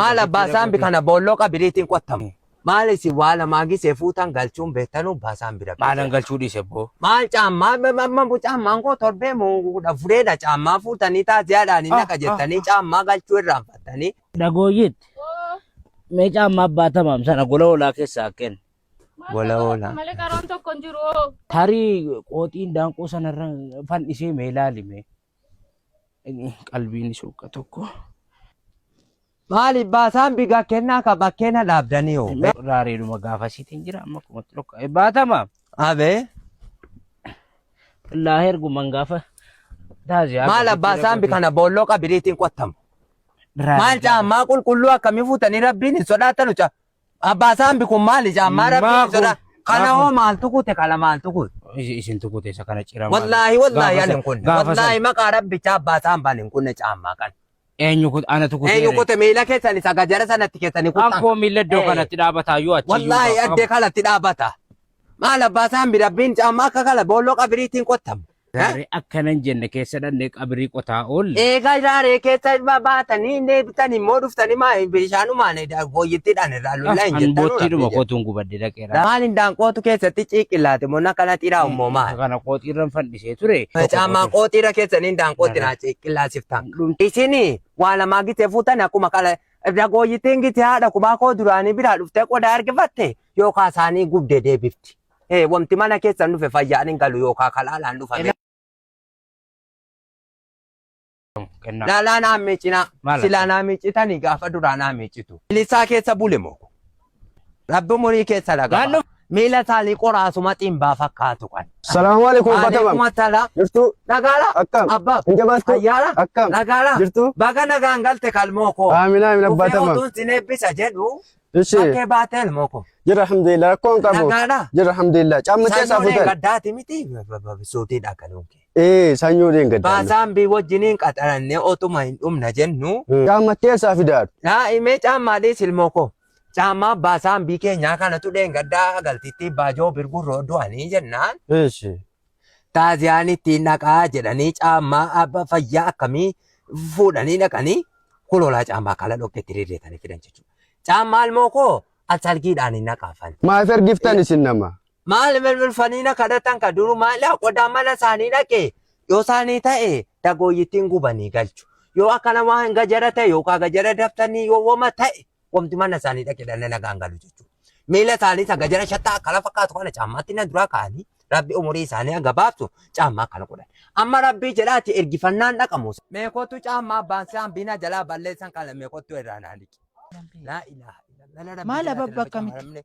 Maal abbaa saambi kana boolloo qabiriitiin qottamu. Maal isin waa lamaa gisee fuutan galchuun beektanuu abbaa saambi rabbi. Maalan galchuu dhiise boo. Maal caammaa amma caammaan koo torbee moo fureedha caammaa fuutanii taasiyaadhaan hin naqa jettanii caammaa galchuu irraanfattanii. Dhagooyyitti. Mee caammaa abbaa tamaam sana gola hoolaa keessaa kenna. Gola hoolaa. Malee qaroon tokko hin jiru hoo. Tarii qooxiin daanqoo sanarra fannisee mee ilaali mee. Qalbiin suuqa tokko. Maali baasaan bigaa kennaa ka bakkeena dhaabdanii hoo. Raareedhuma gaafasiitiin jira amma kumatti dhokka. Baatama. Abee. Laa herguman gaafa taaziyaa. Maal abbaa saambi kana boolloo qabiriitiin qottamu. Maal caammaa qulqulluu akkamii fuutanii rabbiin hin sodaatanu caa. Abbaa saambi kun maali caammaa rabbiin hin sodaa. Kana hoo maaltu kute kana maaltu kute. Isin tukute isa kana ciramaa. Wallaahi wallaahi ani hin kunne. Wallaahi maqaa rabbichaa abbaa saambaan hin kunne caammaa kana. Eenyu kute ana tukute. Eenyu kute miila keessan isa gajara sanatti keessanii kutan. Ankoo miila iddoo kanatti dhaabataa yoo achi. Wallaahi addee kanatti dhaabata. Maal abbaa saambi rabbiin caammaa akka kala boolloo qabiriitiin qottamu. Raaree akkana hin jenne keessa dhannee qabirii qotaa oolle. Eegaa raaree keessa baatanii deebitan immoo dhuftanii maa bishaanumaan booyyittiidhaan irraa lullaa hin An jettanuu boottiidhuma rabbi kootuun gubadde dhaqeera. jedha. Maal hindaanqootu keessatti ciiqillaate moo akkana xiraa immoo maal? Kana qooxiirran fandhisee ture. Caamaa qooxiirra keessanii hindaanqootti naa ciiqillaasiftan. Isin waa lamaa gitee fuutan akkuma kala dagooyyittiin gitee haadha kubaa koo duraanii biraa dhuftee qodaa ergifatte yookaan isaanii gubde deebifti. Ee wamti mana keessan dhufe fayyaan hin galu yookaan kalaalaan dhufa. Kennaa. Laalaa naa miicinaa. Maal Silaa naa miicitanii gaafa duraa naa miicitu. Milisaa keessa bule moo? Rabbi umurii keessa laga. Naannoo- Miila isaanii qoraasuma ximbaa fakkaatu kan. Salaamu alaikum Aleekum Fatamam. assalaam. Jirtu Nagaala. akkam? Abbaa. Hin jabaattu? Ayyaara. Akkam? Nagaala. Jirtu? Baga nagaan galte kalmoo koo. Aamin aamin abbaa Dhufee tamam. otuun sin eebbisa jedhu. Ishi Bakkee baatee ilmoo koo. jira alhamdulillah rakkoo hin qabu. Nagaadha. Jira alhamdulillah. Caammattee isaa Sanyoo fuutan. gaddaati miti suutiidha kanuun kee. Ee sanyoo deengaddaa. Baasaan bii wajjiniin qaxarannee otuma hin dhumna jennu. Caammattee isaa fidaadhu. Daa'imee caammaa dhiis ilmoo koo. Caammaa baasaan bii keenyaa kanatu dheengaddaa galtitti baajoo birgurroo du'anii jennaan. Ishi. Taaziyaan ittiin dhaqaa jedhanii caammaa abba fayyaa akkamii fuudhanii dhaqanii kulolaa caammaa kala dhoqqeetti rirreetanii fidan jechuudha. Caammaa ilmoo koo asalgiidhaan hin naqaafan. Maaf ergiftan isin nama? Maal bilbilfanii na kadhatan ka duru maal qodaa mana isaanii dhaqe yoo isaanii ta'e dagooyyittiin gubanii galchu. Yoo akkana waan gajara ta'e yookaan gajara daftanii yoo wama ta'e wamti mana isaanii dhaqe dhala nagaan galu jechuudha. Miila isaanii isa gajara shattaa akkana fakkaatu kana caammaatti na duraa kaa'anii rabbi umurii isaanii hanga baabsu caammaa akkana godhan. Amma rabbii jedhaati ergifannaan dhaqamu. Meekottu caammaa abbaan saan biina jalaa balleessan kana meekottu irraa naa dhiqi. Laa ilaaha illallah. Maal Rabbii ababba jedhaati akkamitti? rabbi.